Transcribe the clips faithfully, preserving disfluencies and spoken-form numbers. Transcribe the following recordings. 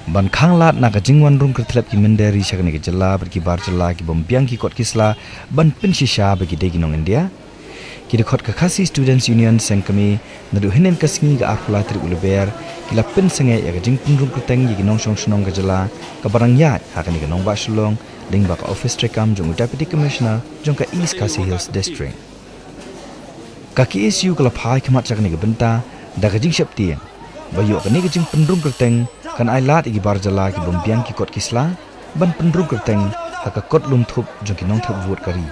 Ban khanglad na ka jingwan rung kyrthlep ki mynder ri sha kane ka jylla bad ki bar jylla ki bym biang ki kot ki sla ban pynshisha ba ki dei ki nong India, ki dkhot ka Khasi Students Union Seng Kmie naduh hynnin ka sngi ka arphew lai tarik u Lber ki la pynsangeh ïa ka jingpynrung kyrteng ïa ki nongshong shnong ka jylla kaba dang ïaid ha kane ka nongbah Shillong lyngba ka ophis treikam jong u Deputy Commissioner jong ka East Khasi Hills District. Ka KSU ka la phai khmat sha kane ka bynta da ka jingsheptieng ba ïoh kane ka jingpynrung kyrteng kan ai lad ïa ki bar jylla ki bym biang ki kot ki sla ban pynrung kyrteng ha ka kot lum thup jong ki nongthep vote ka ri.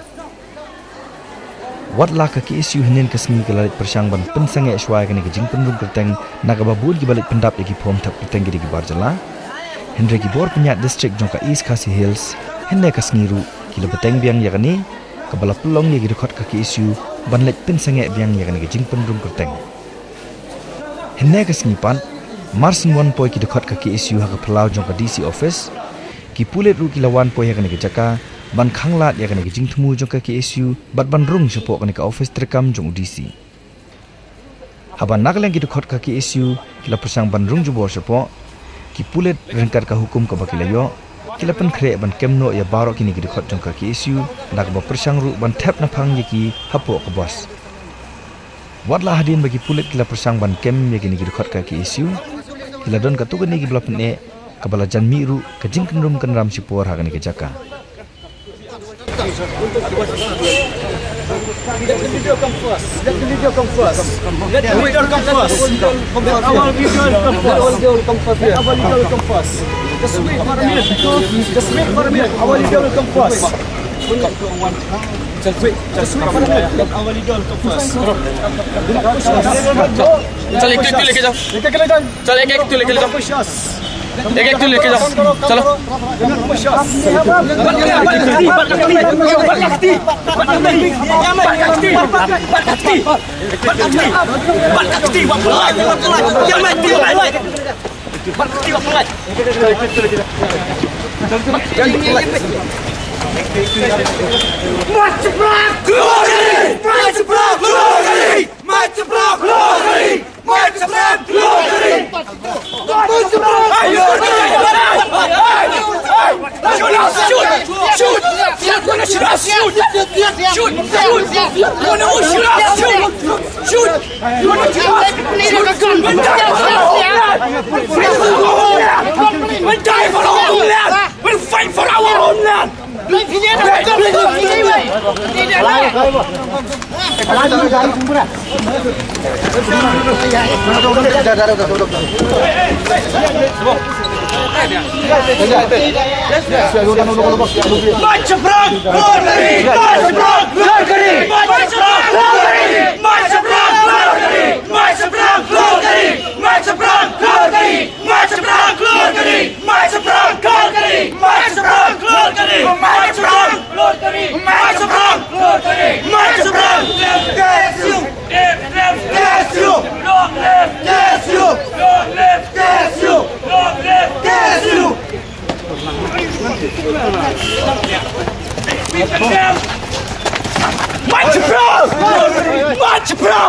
Wat la ka KSU hynnin ka sngi ka la leit pyrshang ban pynsangeh shuwa ïa kane ka jingpynrung kyrteng na kaba bun kiba leit pyndap ïa ki form thep kyrteng ki dei ki bar jylla, hynrei ki bor pynïaid district jong ka East Khasi Hills hynne ka sngi ruh ki la bteng biang ïa kane, kaba la pynlong ïa ki dkhot ka KSU ban leit pynsangeh biang ïa kane ka jingpynrung kyrteng. Hynne ka sngi pat, mar shu wan poi ki dkhot ka KSU ha ka phyllaw jong ka DC office, ki pulit ruh ki la wan poi ha kane ka jaka ban khanglad ïa kane ka jingthmu jong ka KSU bad ban rung shapoh kane ka ophis treikam jong u DC. Haba na ka liang ki dkhot ka KSU ki la pyrshang ban rung jubor shapoh, ki pulit ryngkat ka hukum kaba ki la ïoh ki la pynkhreh ban kem noh ïa baroh kine ki dkhot jong ka KSU da kaba pyrshang ruh ban thep naphang ïa ki hapoh ka bos. Wat la hadien ba ki pulit ki la pyrshang ban kem ïa kine ki dkhot ka KSU, ki la don katto katne kiba la pyneh, kaba la jan mih ruh ka jingkynrum kynram shipor ha kane ka jaka. Let the leader come first. Let the leader come first. Let the leader come first. Let our leader come first. Let our leader come first. Just wait for a minute. Just wait for a minute. Our leader will come first. Just wait. Just wait for a minute. Let our leader will come first. Don't push us. Don't push us. Don't push us. एक एक तो लेके जाओ। चलो। We'll die for our homeland. We'll fight for our homeland. March, bro! March, bro!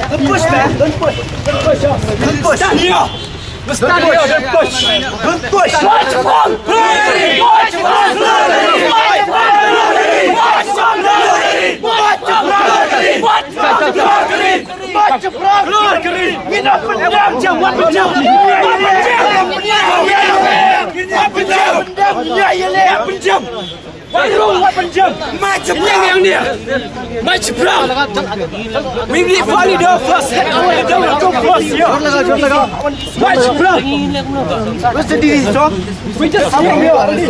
Don't push, man. Don't push. Don't push. Don't push. Stand here. Stand here. Don't push. Don't push. March, bro! March, bro! March, bro! March, bro! March, bro! March, bro! Keluar kering. Ngi dah pendam je, wat pendam. Wat pendam. Wat pendam. Wat pendam. Wat pendam. Mai ceprang. Mai ceprang. We need to find the first. Mai ceprang. What's the decision? We just came here only.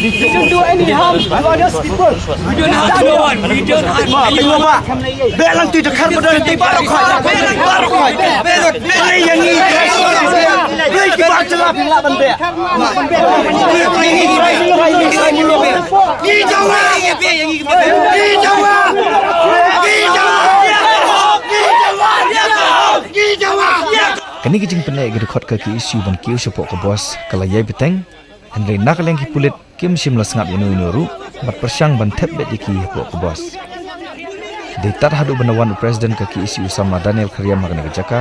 We didn't do any harm to others people. We don't harm no one. We don't harm anyone. Beh lang tu, dekat betul nanti baru kau. Baru kau. Beh, beh, beh, yang ni. Beh, kita celah pula benda. Ni jawab. Ni jawab. Ni jawab. Ni jawab. Kane ka jingpyni ka dkhot ka KSU ban kiew shapoh ka bos ka la ïai bteng. Hynrei na ka liang ki pulit kim shym la sngap ïano ïano ruh bad pyrshang ban thep beit ïa ki hapoh ka bos. Dei tad haduh ban da wan u president ka KSU u samla Daniel Khariam ha kane ka jaka,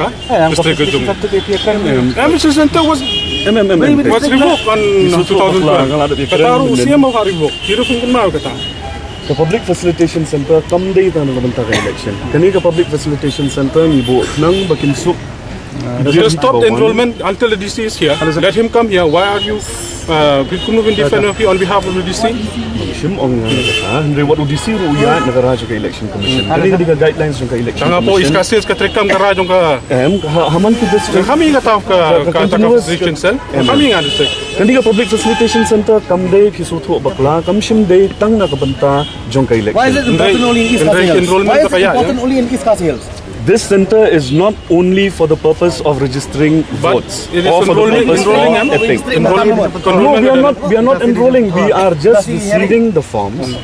ka district ka jong. M F C center was, was revoked on two thousand twelve. Kata ruh C M of revoke. Ki ruh phin kynmaw kata. Ka public facilitation center kam dei tang na ka bynta ka election. Kane ka public facilitation center ngi buh khnang ba kin suk. Just stop the enrollment until the D C is here. Let him come here. Why are you, uh, kumno phin defend on behalf of the D C? Shim ong nga na kata. Hynrei wat u D C ruh u ïaid na ka rai jong ka election commission. Kane ka dei ka guidelines jong ka election commission. Tang hapoh East Khasi Hills ka treikam ka rai jong ka. Em, ha, ha man ki district. Kami nga tahu ka, ka, ka, ka constitution cell. Kami nga district. Kane ka public facilitation center kam dei ki shu thuh bakla, kam shym dei tang na ka bynta jong ka election. Why is it important only in East Khasi Hills? Why is it important only in East Khasi Hills? This center is not only for the purpose of registering votes or for the purpose of EPIC. No, we are not, we are not enrolling. We are just receiving the forms.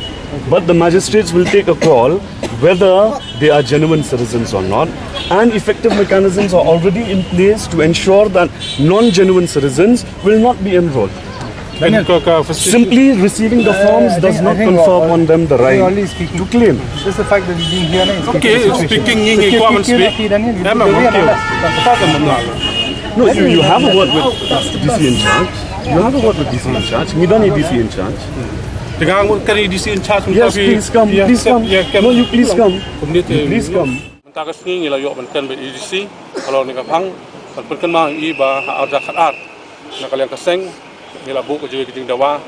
But the magistrates will take a call whether they are genuine citizens or not. And effective mechanisms are already in place to ensure that non-genuine citizens will not be enrolled. Simply receiving the forms does not confer upon them the right to claim. Just the fact that you've been here, no? Okay, speaking, ngi, ngi kwah ban speak. Em, em, okay. No, you, you have a word with D C in charge. You have a word with D C in charge. Ngi don i D C in charge. Te nga ngut kane D C in charge. Yes, please come. Please come. No, you please come. Please come. Mynta ka sngi ngi la ïoh ban kren bad i D C halor kane ka phang, ban pynkynmaw ïa i ba ha ar hajar khatar na ka liang ka seng ngi la buh ka jingdawa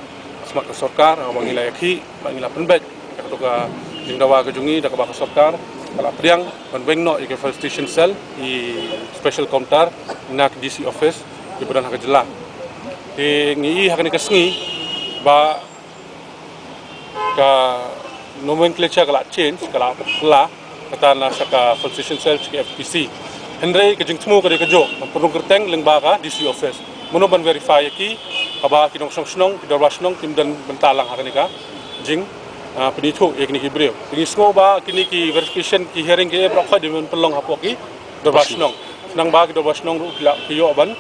smat ka sorkar, ba ngi la ïakhih, ba ngi la pynbeit ïa kato ka Jingdawa ka jong ngi da kaba ka sorkar ka la pdiang ban weng noh ïa ka felicitation cell, i special counter na ka D C office kiba don ha ka jylla. Te ngi i ha kane ka sngi ba ka nomenclature ka la change, ka la pla kata na sha ka felicitation cell sha ka F P C. Hynrei ka jingthmu ka dei ka jong ban pynrung kyrteng lyngba ka D C office. Mano ban verify ïa ki, haba ki nongshong shnong, ki dorbar shnong kim don bynta lang ha kane ka jing, ah, pynithuh ïa kine ki briew. Te ngi sngew ba kine ki verification, ki hearing ki ep rok khoi dei ban pynlong hapoh ki dorbar shnong. Nang ba ki dorbar shnong ruh ki la ki ïoh ban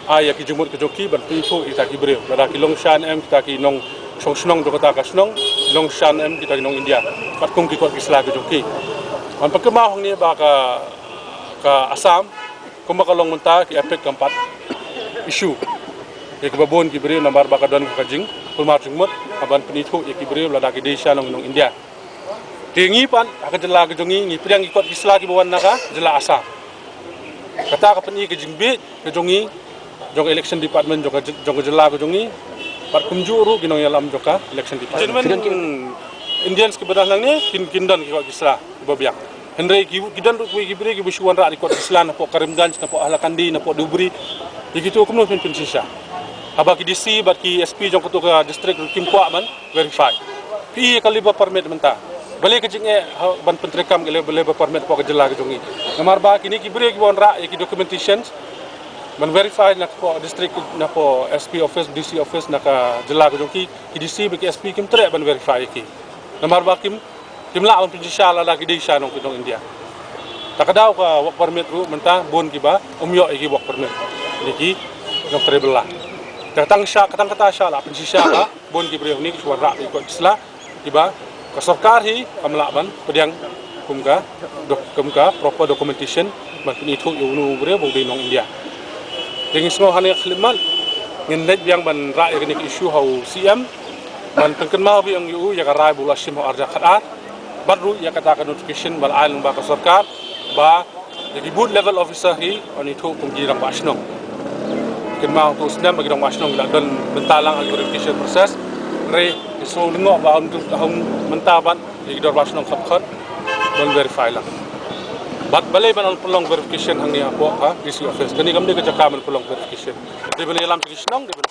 ai ïa ki jingmut ka jong ki ban pynithuh ïa kita ki briew. Lada ki long shan em kita ki nongshong shnong jong kata ka shnong, ki long shan em kita ki nong India. Pat kum ki kot ki sla ka jong ki. Ban pynkynmaw hangne ba ka, ka Assam kumba ka long mynta ki EPIC kam pat issue ïa kiba bun ki briew namar ba ka don ka jingkulmar jingmut ban pynithuh ïa ki briew lada ki dei sha nong, nong India. Te ngi pat ha ka jylla ka jong ngi ngi pdiang ki kot ki sla kiba wan na ka jylla Assam. Kata ka pyni ka jingbieit ka jong ngi, jong ka election department, jong ka jy-, jong ka jylla ka jong ngi. Pat kumjuh ruh ki nongïalam jong ka election department. Genuine Indians kiba don hangne kin, kin don ki kot ki sla kiba biang. Hynrei ki, ki don ruh ki briew kiba shu wanrah ïa ki kot ki sla napoh Karimganj, napoh Hailakandi, napoh Dhubri. Ïa kito kumno phin pynshisha? Haba ki D C bad ki S P jong kato ka district ruh kim kwah ban verify. Phi ïa ka labour permit mynta. Balei ka jingeh ha ban pyntreikam ka labour, labour permit hapoh ka jylla ka jong ngi? Namar ba kine ki briew kiba wanrah ïa ki documentations ban verify napoh district, napoh S P office, D C office na ka jylla ka jong ki, ki D C bad ki S P kim treh ban verify ïa ki. Namar ba kim, kim lah ban pynshisha lada ki dei sha nong, ki nong India. Ta ka daw ka work permit ruh mynta bun kiba ym ïoh ïa ki work permit. Ïa ki nongtrei bylla. Te tang sha, tang kata sha la pynshisha ba bun ki briew hangne ki shu wanrah ïa ki kot ki sla kiba ka sorkar hi kam lah ban pdiang kum ka doc-, kum ka proper documentation ban pynithuh ïa uno u briew ba u dei nong India. Te ngi sngew hangne khyllipmat ngin leit biang ban rah ïa kane ka issue ha u C M ban pynkynmaw biang ïa u ïa ka rai ba u la shim ha u arhajar khatar bad ruh ïa kata ka notification ba la ai lyngba ka sorkar ba ïa ki booth level officer hi yn ithuh kum ki rangbah shnong. Kynmaw to snem ba ki rangbah shnong ki la don bynta lang ha ki verification process. Hynrei ngi sngew lyngngoh ba hynrei mynta bad ïa ki dorbar shnong khot khot ban verify lang. Bad balei ban pynlong verification hangne hapoh ka D C office? Kane kam dei ka jaka ban pynlong verification. Dei ban ïalam sha ki shnong, dei ban